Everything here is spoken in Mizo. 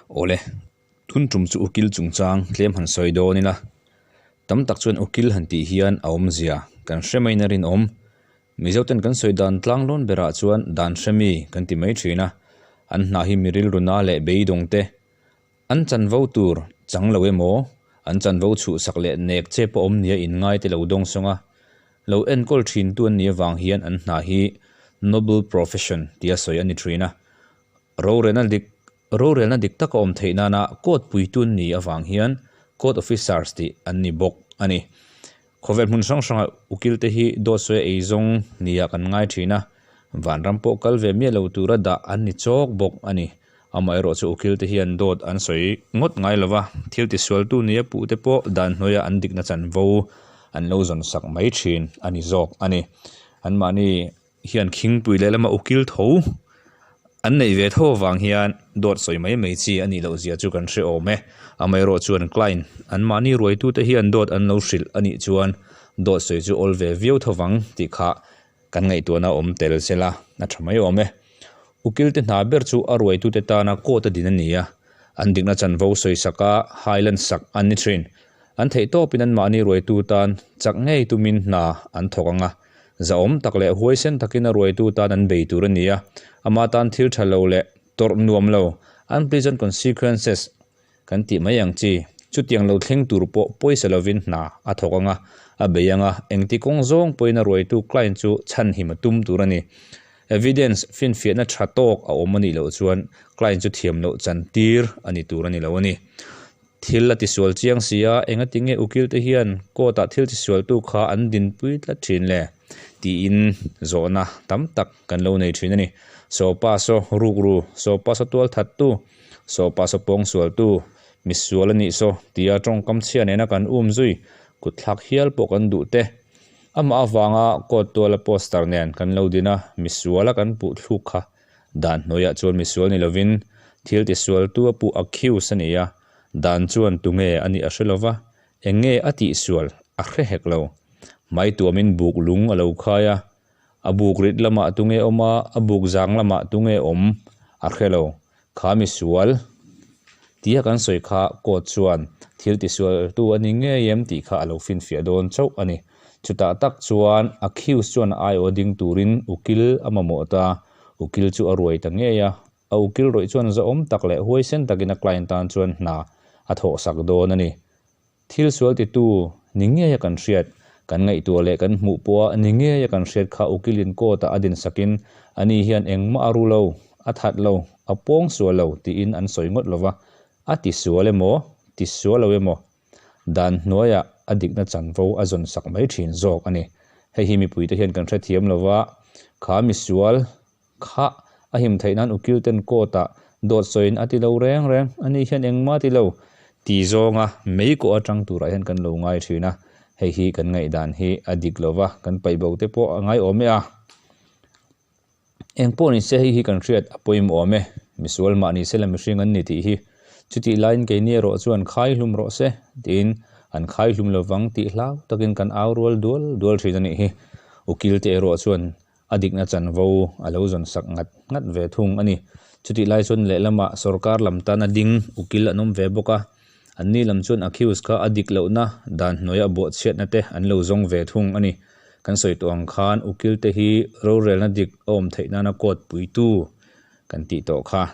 Awle, tun tum chu ukil chungchang tlem han sawi dawn ila. Tam tak chuan ukil han tih hian a awmzia kan hre maiin a rinawm. Mizoten kan sawi dan tlanglawn berah chuan dan hre mi kan ti mai thin a. An hna hi mi rilruna leh beidawng te an chanvo tur chang lo emaw, an chanvo chhuhsak leh nek che pawh awm nia inngai te lo dawng sawng a. Lo enkawl thin tu an nih avang hian an hna hi noble profession tia sawi a ni thin a. Rorelna dik Rorelna dik taka awm theih nana court puitu an nih avang hian court officers tih an ni bawk a ni. Khawvel hmun hrang hranga ukil te hi dawt sawi a eizawng nia kan ngai thin a, vanram pawh kal ve miah lo tura dah an ni chawk bawk a ni. Amaherawh chu ukil te hian dawt an sawi ngawt ngai lova, thil tisualtu nia puh te pawh dan hnuaia an dikna chanvo an lo zawn sak mai thin a ni zawk a ni. Anmahni hian khingpui leh lama ukil tho an neih ve tho avang hian dawt sawi mai mai chi a nih loh zia chu kan hre awm e. Amaherawh chuan client an mahni ruaitute hian dawt an lo hrilh a nih chuan dawt sawi chu awl ve viau tho vang tih kha kan ngaihtuahna awm tel sela a tha mai awm e. Ukil te hna ber chu a ruaitute tana court a din a ni a, an dikna chanvo sawi saka highland sak an ni thin. An theih tawpin an mahni ruaitu tan chak ngei tumin hna an thawk ang a, zahawm tak leh huaisen takin a ruaitu tan an bei tur a ni a, ama tan thil tha lo leh tawrh nuam lo, unpleasant consequences, kan tih mai ang chi. Chutiang lo thleng tur pawh pawisa lovin hna a thawk ang a, a bei ang a, engti kawng zawng pawhin a ruaitu client chu chhanhim a tum tur a ni. Evidence, finfiahna tha tawk a awm a nih loh chuan client chu thiam loh chantir a ni tur a ni lo a ni. Thil a tisual chiang si a, engati nge ukil te hian court ah thil tisualtu kha an dinpui tlat thin le? tiin zawhna tam tak kan lo nei thin a ni. Sawpa saw rukru, sawpa saw tualthattu, sawpa saw pawngsualtu, misual a nih saw tia tawngkam chhia nena kan um zui kutthlak hial pawh kan duh te. Amah avanga court tuala poster nen kan lo din a, misuala kan puh thluk kha Dan hnuaiah chuan misual ni lovin thil tisualtu a puh accuse a ni a, dan chuan tunge a nih a hre lova, eng nge a tihsual a hre hek lo. Hmai tuamin buk lung a lo khai a, a buk rit lamah tunge awm a, a buk zang lamah tunge awm a hre lo. Kha misual tia kan sawi kha court chuan thil tisualtu a ni ngei em tih kha a lo finfiah dawn chauh a ni. Chutah tak chuan accused chuan a aiawh ding turin ukil a mamawh ta, ukil chu a ruai ta ngei a, a ukil rawih chuan zahawm tak leh huaisen takin a client tan chuan hna a thawhsak dawn a ni. Thil sual titu ni ngeia kan hriat, kan ngaihtuah leh kan hmuh pawha ni ngeia kan hriat kha ukilin court-ah a dinsakin ani hian engmah a ru lo, a that lo, a pawng sual lo tiin an sawi ngawt lova, a tisual emaw, tisual lo emaw, Dan hnuaiah a dikna chanvo a zawn sak mai thin zawk a ni. Hei hi mipuite hian kan hrethiam lo va, kha misual kha a him theih nan ukil ten court-ah dawt sawiin a ti lo reng reng, ani hian engmah ti lo ti zawnga mei kawh atang turah hian kan lo ngai thin a, hei hi kan ngaihdan hi a dik lo va, kan paih bo te pawh a ngaiawm e a. Eng pawh ni se hei hi kan hriat a pawimawh awm e, misual mah ni se la mihring an ni tih hi. Chutih laiin keini erawh chuan khai hlum rawh se tiin an khai hlum lovang tih hlau takin kan au rual dual dual thin a nih hi. Ukil te erawh chuan a dikna chanvo a lo zawn sak ngat ngat ve thung a ni. Chutih lai chuan lehlamah sorkar lam tana ding ukil an awm ve bawk a, anni lam chuan accused kha a dik lohna dan hnuaia bawhchhiatna te an lo zawng ve thung a ni. Kan sawi tawh ang khan ukil te hi rorelna dik a awm theih nana court puitu kan tih tawh kha.